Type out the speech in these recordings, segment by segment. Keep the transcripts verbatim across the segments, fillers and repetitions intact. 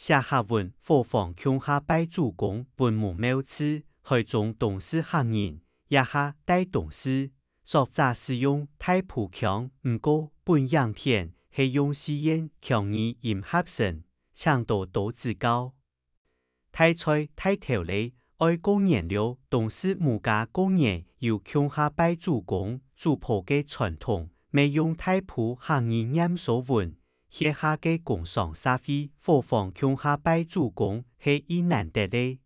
寫客文伙房共下拜祖公文無妙字，害眾當時客人也下戴當時。作者使用大埔腔，毋過本影片係用四縣腔語音合成，請多多指教。大菜大頭咧，愛過年了，當時母家過年有共下拜祖公、祖婆个傳統，乜用大埔客語唸所文，歇下个工商社會伙房共下拜祖公係已難得咧。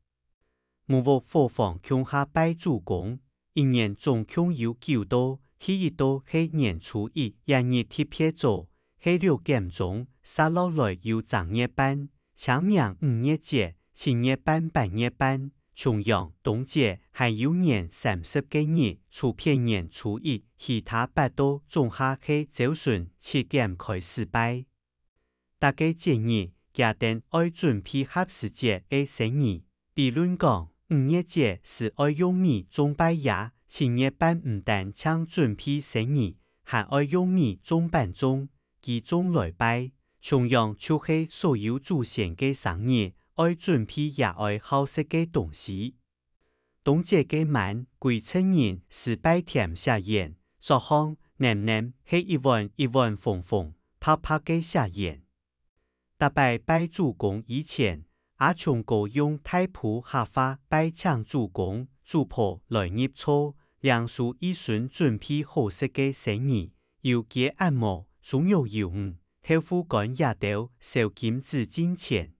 木屋伙房共下拜祖公，一年總共有九到，第一到係年初一，這日特別早，係六點鐘，煞落來有正月半，請名五月節、七月半、八月半，重陽、冬節，還有年三十該日，除別年初一，其他八到總下係朝晨七點開始拜。 逐个節日，厥等愛準備合時節个牲儀。比論講，五月節時愛用米種拜爺，七月半毋單淨準備牲儀，還愛用米種粄粽、雞粽來拜。重陽就係所有祖先个生日，愛準備爺哀好食个東西。 冬節个晚，歸村人食拜甜謝圓，桌項淰淰係一碗一碗紅紅白白个謝圓。逐擺拜祖公以前，阿松哥用大埔客話拜請祖公、祖婆來入厝，領收一順準備好食个牲儀，有雞鴨無、豬肉有毋、豆腐乾這兜燒金紙進前。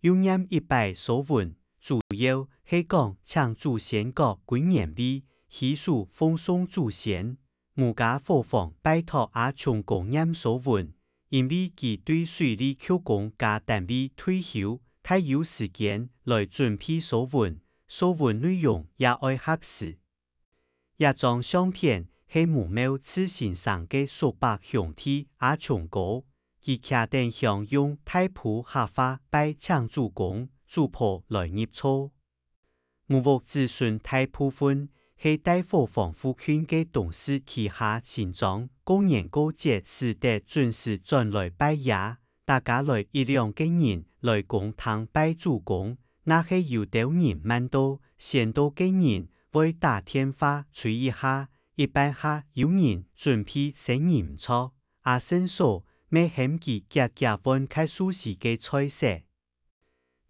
又唸一擺所文，主要係講請祖先各歸年位，起手奉送祖先。木家伙房拜託阿松哥唸所文，因為佢對水利局公家單位退休，大有時間來準備所文，所文內容也愛合時。 這張相片係無妙智先生个叔伯兄弟阿松哥，佢擎等香用大埔客話拜請祖公、祖婆來入厝。木屋子孫大部分係戴伙房附近个東勢旗下新莊，過年過節使得準時轉來拜爺， 大家來一兩个人來公廳拜祖公，若係有兜人慢到、先到个人會打電話催一下，一般下有人準備牲儀毋著，阿順嫂乜喊佢遽遽換較舒適个菜色。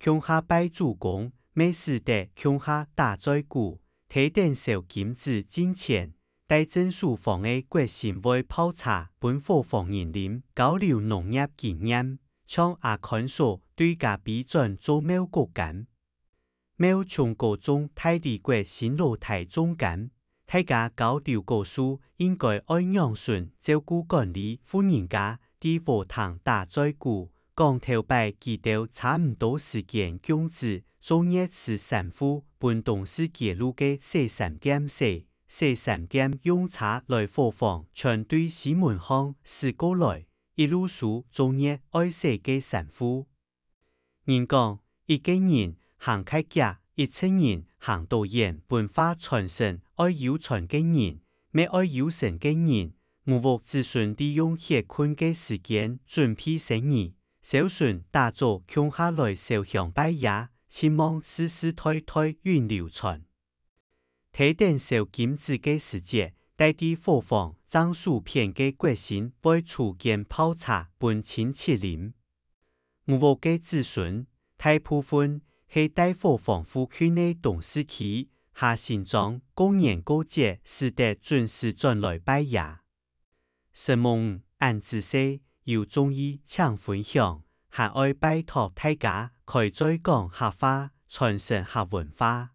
共下拜祖公，乜使得共下打嘴鼓， 提等燒金紙進前，戴鎮守房个國姓會泡茶分伙房人啉，交流農業經驗，像阿寬嫂對隔壁轉做貓谷柑。貓松哥種大理國辛老弟種柑，大家交流果樹應該愛仰般照顧管理。婦人家在禾埕打嘴鼓， 講頭擺佢兜差毋多時間供紙，做月食三副，分當時街路个洗衫店洗，洗衫店用車來伙房，全對西門巷駛過來，一路收做月愛洗个衫褲。人講，一个人行較遽，一陣人行到遠，文化傳承愛有傳个人，乜愛有神个人， 木屋子孫利用歇睏个時間準備牲儀，朝晨打早共下來燒香拜爺，希望世世代代永流傳。提等燒金紙个時節，戴在伙房正手片个國姓會出間泡茶分親戚啉。 木屋个子孫，大部分係戴伙房附近个東勢區，下新莊，過年過節使得準時轉來拜爺。承蒙恁仔細，有中意請分享，還愛拜託大家開嘴講客話，傳承客文化。